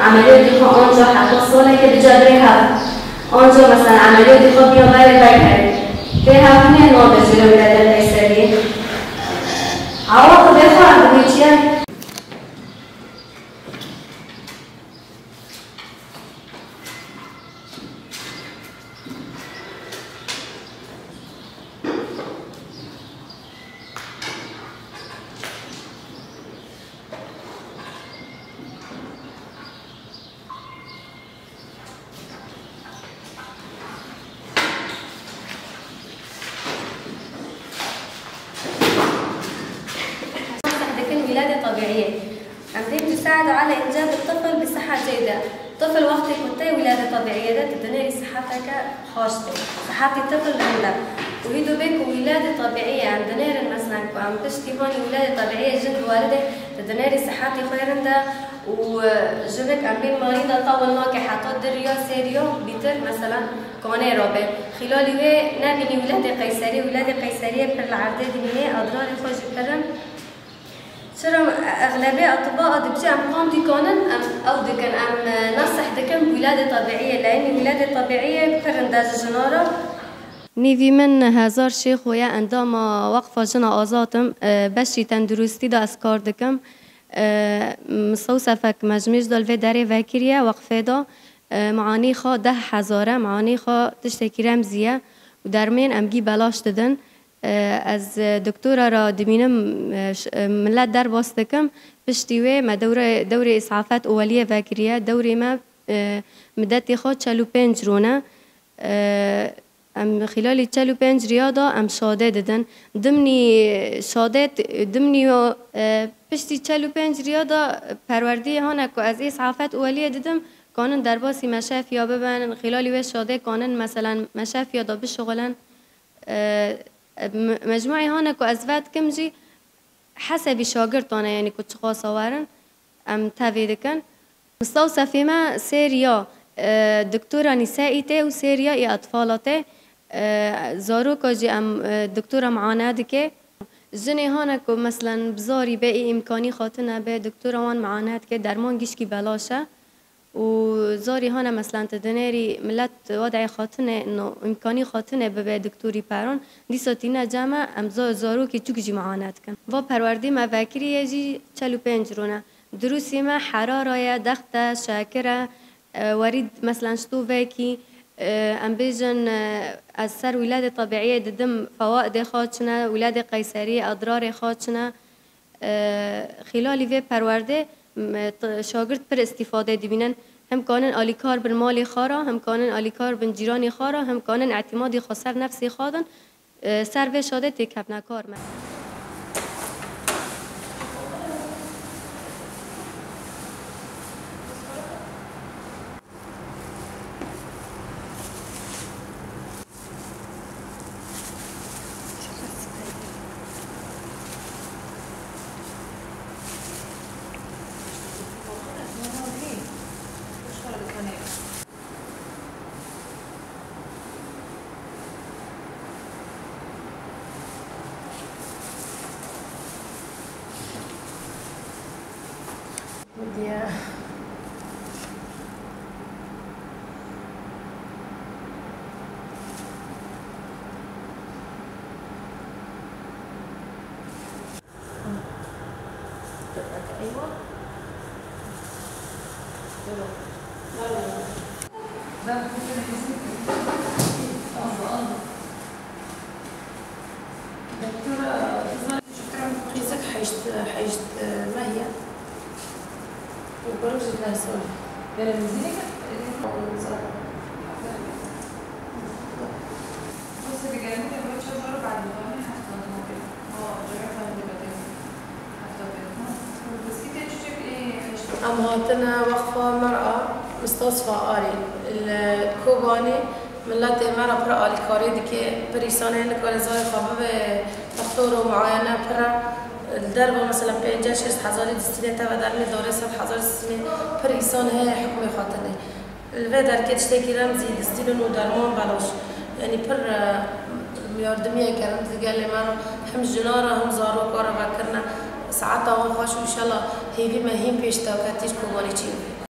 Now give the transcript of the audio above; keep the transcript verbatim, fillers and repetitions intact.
Emeliyatê xwe anca heta salekê dice birê hev. Anca mesela emeliyatê xwe biya berê vekerê. Tê hev nê nabe jê re wî re dê qeyseriyê. Awa xwe bê xwe em bi wî çi ye? Em dê nusaidu ala incabi tifl bi siha ceyde. Tifl wextê ku tê wîladê tebîîyê de, tu dinêrî siheteke xweş tê. Sihetê tifl rind e. Û hîdo bê ku wîladê tebîî ye, em dinêrin, meselen, ku em piştî hanî wîladê tebîî ye, jin diweride, tu dinêrî sihetê xwe rind e û, e, jinik em bên marî de tawil nake heta du riya, sê riya, bîtir, meselen, kanê rabe. Xîlalî wê nebînî wîladê qeyserî, wîladê qeyseriyê pir li erdê dimînê, edrarê xwe jî pir in. Çira exlebê etiba a dibêje em tam dîkanin, em ew dikin, em, e, nesih dikin wîladê tebîî ye, leyînî wîladê tebîî ye pir in de ji jina re. Nîvî min Hezar Şêxo ye, endama Weqfa Jina Azad im. E, beşî tenduristî de ez kar dikim. E, mistewsefek me ji mêj de li vê derê vekiriye, weqfê de. E, meanî xwe deh hezar e, meanî xwe tiştekî remzî ye û dermên em gî belaş didin. E, ez, e, doktora re dimînim, e, ş-, e, milet derbas dikim. Piştî wê me dewre, dewrê îsafet û weliyê vekiriye. Dewrê me, e, midetê xwe çel û pênc rûn e. E, em xîlalî çel û pênc riya de em şadê didin. Dimnî şadê, dimnî yo, e, piştî çel û pênc riya de perwerdiyê hane ku ez îsafet û weliyê didim, kanin derbasî meşefiya bibin, xîlalî wê şadê kanin, meselen, meşefiya de bişixulin. E, me-, mecmuî hane ku ez vedikim jî hesebî şagirtan e, yanî ku çiqasa werin, em tevî dikin. Mistewsefê me sê riya, e, doktora nîsaî tê û sê riya î etfala tê. E, zaroka jî em, e, doktora miane dike. Jinê hane ku meselen bi zarî be, î îmkanî xwe tune be, doktora wan miane dike, derman gişkî belaş e. û zarî hane, meselen, tu dinêrî milet wedeyê xwe tune, no, îmkanî xwe tune bibe doktorî peron, dîsa tîne cem e, em za-, zarokê çûk jî miane dikin. Va perwerdî me vekirî ye jî çel û pênc rûn e. Dirûsî me herara ye, dext e, şekir e, e, werî, meselen, ji to vekî, e, em bêjin, e, ez ser wîledê tebîîyê didim, fewaidê xwe çi ne, wîledê qeyseriyê, edrarê xwe çi ne. E, xîlalî vê perwerdê, m, t-, şagirt pir îstîfade dibînin. Him kanin alîkar bin malê xwe re, him kanin alîkar bin cîranê xwe re, him kanin îtîmadî xwe ser nefsê xwe din, e, ser vê şadê têkevne kar me. Diye. Eyvah. Ben bu sene kesin Allah Allah. Doktora, kızlar, kızlar heşt, heşt, e, mehiye. Bu barış ne sor? Böyle müziği mi? Nasıl bir geldi de bu çocuğu ben de onu yaptım. Aa, çocuğu ben de Em hatine Weqfa Mer'a Mistasfa Arî li Kobanî, miletê me re pir alîkarî dike, pir îsan heye nikare zarê xwe bibe doktor û muayene pir e. Li derve mesela pênceh şêst hezarî distîne teve dermê, darê sed hezar distîne, pir îsan heye hikmê xwe tine. Li vê derkê tiştekî remzî distînin û derman belaş. Yanî pir, e, yardimiyeke rind li gelê me re, him jinan re, him zarokan re vekirine. Saeta wan xweş û înşallah hêvî me hîn pêş de û ketî ji Kobanî çêbî.